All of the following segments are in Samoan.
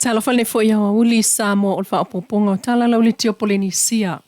Talofa nei foi aoauli i Samoa o le faaopoopoga o tala lau le tio Polenisia.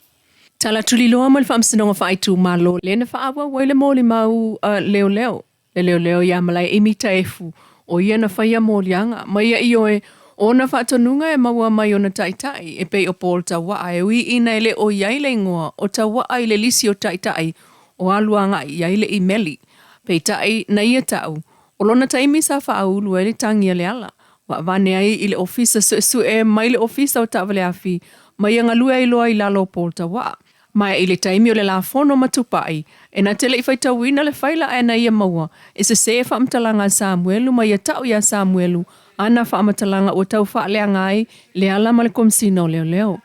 Tala tuliloa ma le Faamasinoga Faaitumalo lea na faaauau ai le molimau leoleo le leoleo ia Malaeimi Taefu o ia na faia moliaga ma ia ioe o ona faatonuga e maua mai ona taitai e pei o Paul Tauaa e ui ina e le o i ai le igoa o Tauaa i le lisi o taitai o alu agai i ai le imeli. Peitai na ia tau o lona taimi sa faaulu ai le tagi a Leala ua avane ai i le Ofisa Suesue mai le Ofisa o Taavaleafi ma ia galue ai loa i lalo o Paul Tauaa. Ma i le taimi o le lafono ma Tupai, e na te le i faitauina le faila ae na ia maua e sesē faamatalaga a Samuelu ma ia tau iā Samuelu ana faamatalaga ua tau faaleaga ai Leala ma le Komesina o Leoleo.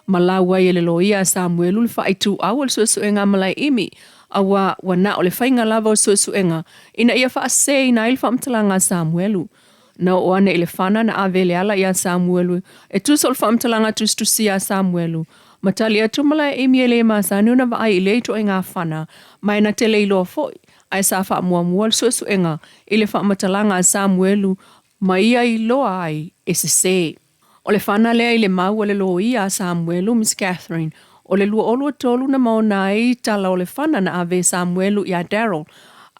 Ma lau ai e le loia a Samuelu le faaituau o le suesuega a Malaeimi, auā ua na o le faiga lava o suesuega ina ia faasesēina ai le faamatalaga a Samuelu. Na oo ane i le fana na ave e Leala iā Samuelu e tusa o le faamatalaga tusitusia a Samuelu, ma tali atu Malaeimi e le masani ona vaai i lea ituaiga fana, ma e na te le iloa foi, ae sa faamuamua le suesuega i le faamatalaga a Samuelu ma ia iloa ai e sesē. O le fana lea i le mau a le loia a Samuelu, Miss Catherine, o le 2023 na maona ai tala o le fana na ave e Samuelu iā Daryl,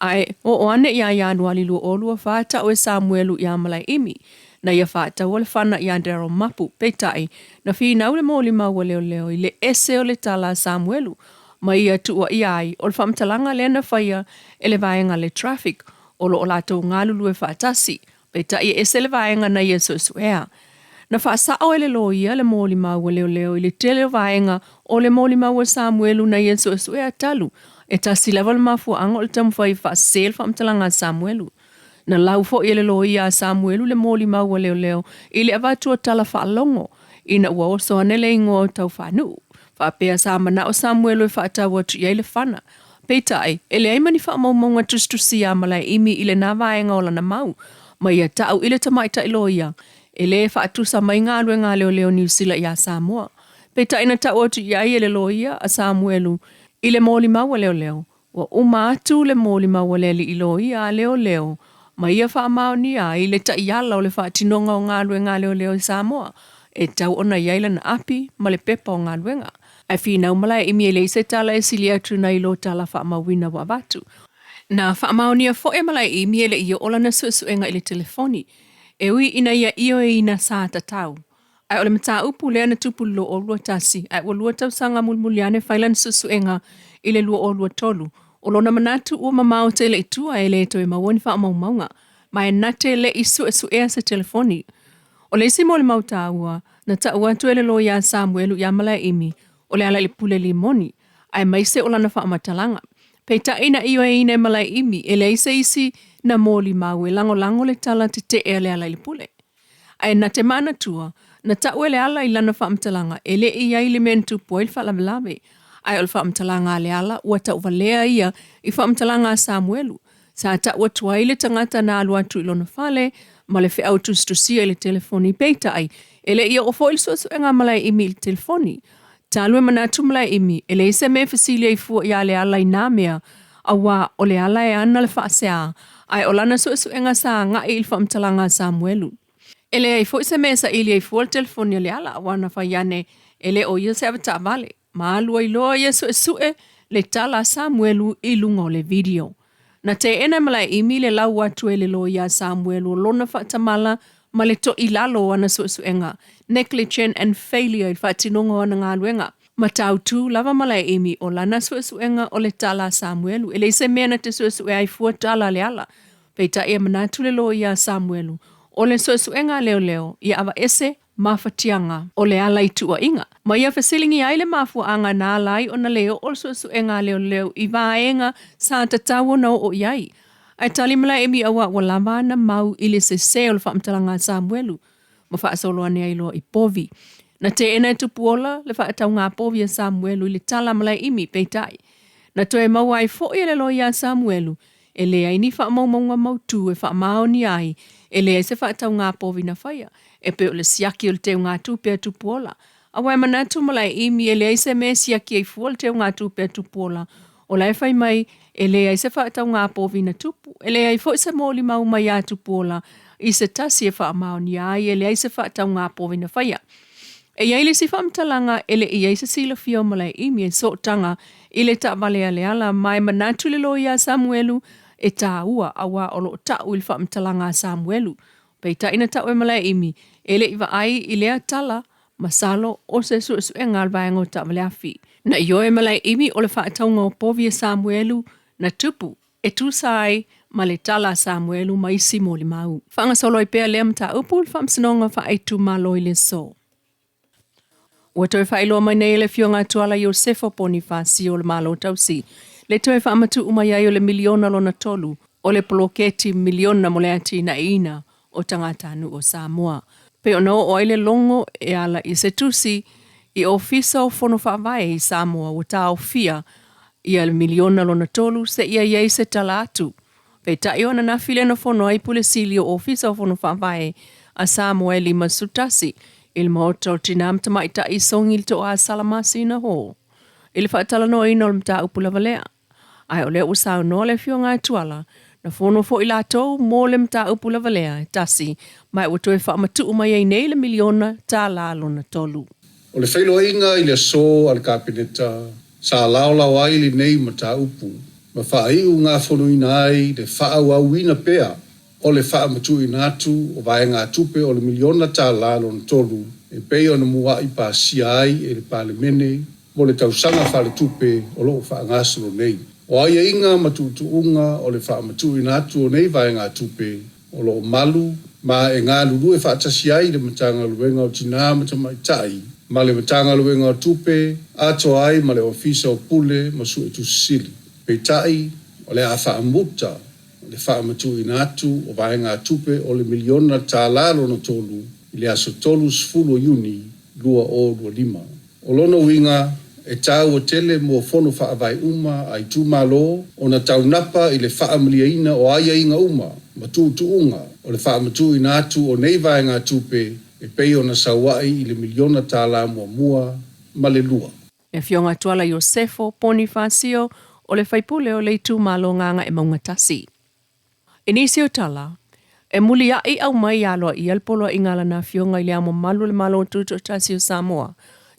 ae oo ane iā Ianuali 2024 tau e Samuelu iā Malaeimi. Na ia faataua le fana iā Daryl Mapu, peitai, na finau le molimau a leoleo i le ese o le tala a Samuelu ma ia tuuaia ai o le faamatalaga lea na faia e le vaega a le Traffic o lo o latou galulue faatasi. Peitai e ese le vaega na ia suesuea. Na faasao e le loia le molimau a leoleo i le tele o vaega o le molimau a Samuelu na ia suesuea talu e tasi lava le mafuaaga o le taumafai e faasese le faamatalaga a Samuelu. Na lau foi e le loia a Samuelu le molimau a leoleo i le avatu o tala faalogo ina ua oso ane le igoa o Taufaanuu. Faapea sa manao Samuelu e faatau atu i ai le fana. Peitai, e leai ma ni faamaumauga tusitusia a Malaeimi i lena vaega o lana mau, ma ia tau i le tamaitai loia, e lē faatusa mai galuega a leoleo Niu Sila iā Samoa. Peitai na tau atu i ai e le loia a Samuelu i le molimau a leoleo, ua uma atu le molimau a le alii loia a leoleo ma ia faamaonia ai le taiala o le faatinoga o galuega a leoleo i Samoa, e tatau ona i ai lana api ma le pepa o galuega. Ae finau Malaeimi e leai se tala e sili atu nai lo tala faamauina ua avatu. Na faamaonia foi e Malaeimi e le i oo lana suesuega i le telefoni, e ui ina ia ioeina sa tatau. Ae o le mataupu lea na tupu i le 2021, ae ua lua tausaga mulimuli ane fai lana suesuega i le 2023. O lona manatu ua mamao tele i tua e le toe maua ni faamaumauga, ma e na te le i suesuea se telefoni. O le isi molimau taua, na tau atu e le loia a Samuelu iā Malaeimi, o Lealailepule Limoni, aemaise o lana faamatalaga. Peitai na ioeina e Malaeimi, e leai se isi na molimau e lagolago le tala tetee a Lealailepule. Ae na te manatua, na tau e Leala i lana faamatalaga e le i i ai le mea na tupu ai le faalavelave. Ae o le faamatalaga a Leala ua tauvalea ia i faamatalaga a Samuelu. Sa tau atu ai le tagata na alu atu i lona fale ma le feau tusitusia i le telefoni, peitai, e le i oo foi le suesuega a Malaeimi i le telefoni. Talu e manatu Malaeimi, e leai se mea e fesili ai fua iā Leala i nā mea, auā o Leala e ana le faasea, ae o lana suesuega sa agai i le faamatalaga a Samuelu. E leai foi se mea e saili ai fua le telefoni a Leala, auā na fai ane e le o ia se avetaavale. Ma alu ai loa ia suesue le tala a Samuelu i luga o le video. Na teena e Malaeimi le lau atu e le loia a Samuelu o lona faatamala ma le toilalo o ana suesuega, negligent and failure i le faatinoga o ana galuega. Matautu lava Malaeimi o lana suesuega o le tala a Samuelu. E leai se mea na te suesue ai fua tala a Leala. Peitai e manatu le loia a Samuelu, o le suesuega a leoleo ia aveese mafatiaga o Leala i tuuaiga, ma ia fesiligia ai le mafuaaga na ala ai ona le oo le suesuega a leoleo i vaega sa tatau ona oo i ai. Ae tali Malaeimi auā ua lava ana mau i le sesē o le faamatalaga a Samuelu, ma faasolo ane ai loa i povi. Na teena e Tupuola le faatauga povi a Samuelu i le tala a Malaeimi, peitai, na toe maua ai foi e le loia a Samuelu E leai ni faamaumauga mautū e faamaonia ai e leai se faatauga povi na faia, e pei o le siaki o le teugatupe a Tupuola. Aua e manatu Malaeimi e leai se mea e siaki ai fua le teugatupe a Tupuola. O la e fai mai, e leai se faatauga povi na tupu, e leai foi se molimau mai ia Tupuola i se tasi e faamaonia ai e leai se faatauga povi na faia. E i ai le isi faamatalaga e le i i ai se silafia o Malaeimi e sootaga i le taavale a Leala ma e manatu le loia a Samuelu e taua auā o lo o ta'u i le faamatalaga a Samuelu. Peitai na ta'u e Malaeimi e le i vaai i lea tala masalo o se suesuega a le vaega o taavale afi. Na ioe Malaeimi o le faatauga o povi e Samuelu na tupu e tusa ai ma le tala a Samuelu ma isi molimau. Faagasolo ai pea lea mataupu i le Faamasinoga Faaitumalo i le aso. Ua toe faailoa mai nei e le Afioga a Tuala Iosefo Ponifasio o le Malo Tausi le toe faamatuu mai ai o le miliona lona tolu o le poloketi miliona mo le atinaeina o tagatanuu o Samoa. Pei ona oo ai le logo e ala i se tusi i Ofisa o Fono Faavae i Samoa ua taofia ia le miliona lona tolu seia i ai se tala atu. Peitai o ananafi lea na fono ai Pule Sili o Ofisa o Fono Faavae a Samoa e 51 i le Maota o Tina ma Tamaitai i Sogi i le Toa Salamasina Hall i le faatalanoaina o le mataupu lava lea. Ae o lea ua saunoa le Afioga a Tuala, na fono foi latou mo le mataupu lava lea e tasi, ma ua toe faamatuu mai ai nei le miliona tālā lona tolu. O le feiloaiga i le aso a le Kapeneta sa laolao ai lenei mataupu ma faaiugafonoina ai le faaauauina pea o le faamatuuina atu o vaegatupe o le miliona tālā lona tolu e pei ona mua'i pasia ai e le Palemene mo le tausaga faaletupe o lo o faagasolo nei. O aiaiga ma tuutuuga o le faamatuuina atu o nei vaegatupe o lo o malu ma e galulue faatasi ai le Matagaluega o Tinā ma Tamaitai ma le Matagaluega o Tupe atoa ai ma le Ofisa o Pule ma Suetusi Sili. Peitai, o le a faamuta le faamatuuina atu o vaegatupe o le miliona tālā lona tolu i le aso 30 o Iuni 2025. O lona uiga, e taua tele mo fono faavae uma a itumalo ona taunapa i le faamalieina o aiaiga uma ma tuutuuga o le faamatuuina atu o nei vaegatupe e pei ona saua'i i le miliona tālā muamua ma le lua. Le Afioga Tuala Iosefo Ponifasio o le faipule o le itumalo Gagaemauga 1. I nisi o tala, e muliaʻi aumai aloaia le poloaiga a lana Afioga i Le Ao Mamalu o le Malo Tutoatasi o Samoa,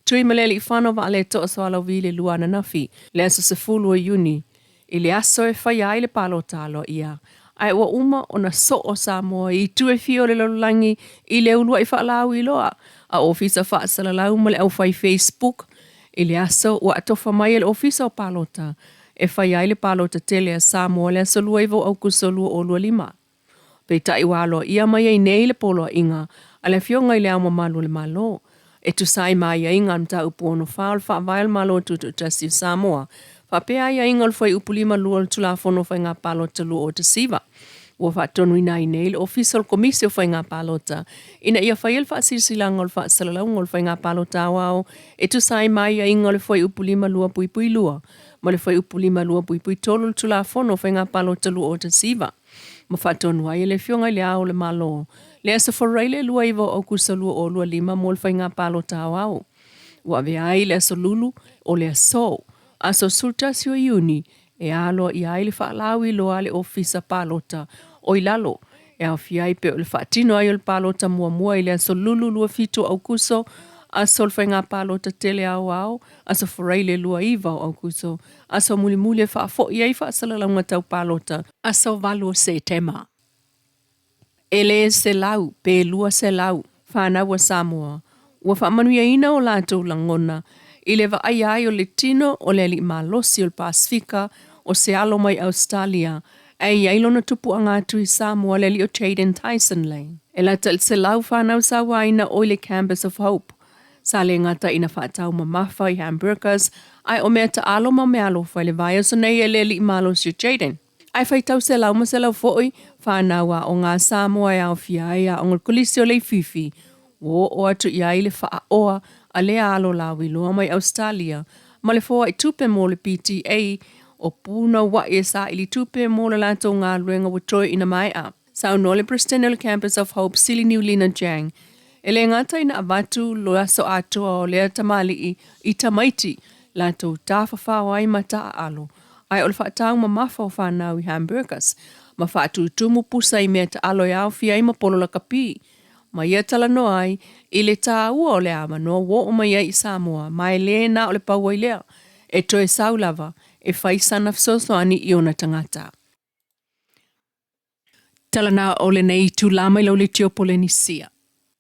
Tuimalealiifano Vaaletoa Sualauvi i le lua ananafi, le aso 10 o Iuni, i le aso e faia ai le palota aloaia, ae ua uma ona soo Samoa i itu e fia o le lalolagi i le uluai faalauiloa a Ofisa Faasalalau ma le aufai Facebook i le aso ua atofa mai e le Ofisa o Palota e faia ai le palota tele a Samoa i le aso 29 o Aukuso 2025. Peitai ua aloaia mai ai nei le poloaiga a le Afioga i Le Ao Mamalu o le Malo e tusa ai ma aiaiga o le Mataupu 64 o le Faavae o le Malo Tutoatasi o Samoa, faapea aiaiga o le Fuaiupu 52 o le Tulafono o Faiga Palota 2019. Ua faatonuina ai nei le Ofisa o le Komisi o Faiga Palota ina ia faia le faasilasilaga o le faasalalauga o le Faiga Palota Aoao e tusa ai ma aiaiga o le Fuaiupu 52.2 ma le Fuaiupu 52.3 o le Tulafono o Faiga Palota 2019, ma faatonu ai e le Afioga i Le Ao o le Malo le Aso Faraile 29 o Aukuso 2025 mo le Faiga Palota Aoao. Ua avea ai le Aso Lulu o le aso, aso 11 o Iuni, e aloaia ai le faalauiloa a le Ofisa Palota o i lalo, e aofia ai pei o le faatino ai o le palota muamua i le aso Lulu 27 o Aukuso, aso o le faiga palota tele aoao, aso Faraile 29 o Aukuso, aso mulimuli e faafoi ai faasalalauga tau palota, aso 8 o Setema. E le 100 pe 200 fanau a Samoa ua faamanuiaina o latou lagona i le vaaia ai o le tino o le alii malosi o le Pasefika o se alo mai Ausetalia ae i ai lona tupuaga atu i Samoa le alii o Jayden Tyson Lane. E lata i le 100 fanau sauaina o i le Campus of Hope Sa le gata ina faatau mamafa i hamburgers ae o mea taalo ma meaalofa i le vaiaso nei e le alii malosi o Jayden. Ae faitau selau ma selau foi fanau aoga a Samoa e aofia ai aoga o le Kolisi o Leififi ua oo atu i ai le faaoa a lea alo lauiloa mai Ausetalia ma le foai tupe mo le PTA o punouai e saili tupe mo le latou galuega ua toe ina maea. Saunoa le Peresetene o le Campus of Hope Sili Niulina Jang, E le gata ina avatu le aso atoa o lea tamalii i tamaiti latou tafafao ai ma taaalo, Ae o le faataumamafa o fanau i hamburgers ma faatutumu pusa i mea taalo e aofia ai ma polo lakapi ma ia talanoa ai i le tāua o le avanoa ua oo mai ai i Samoa ma e le na o le pau ai lea e toe sau lava e fai sana fesoasoani i ona tagata. Tala na o lenei itulā mai lau leitio Polenisia.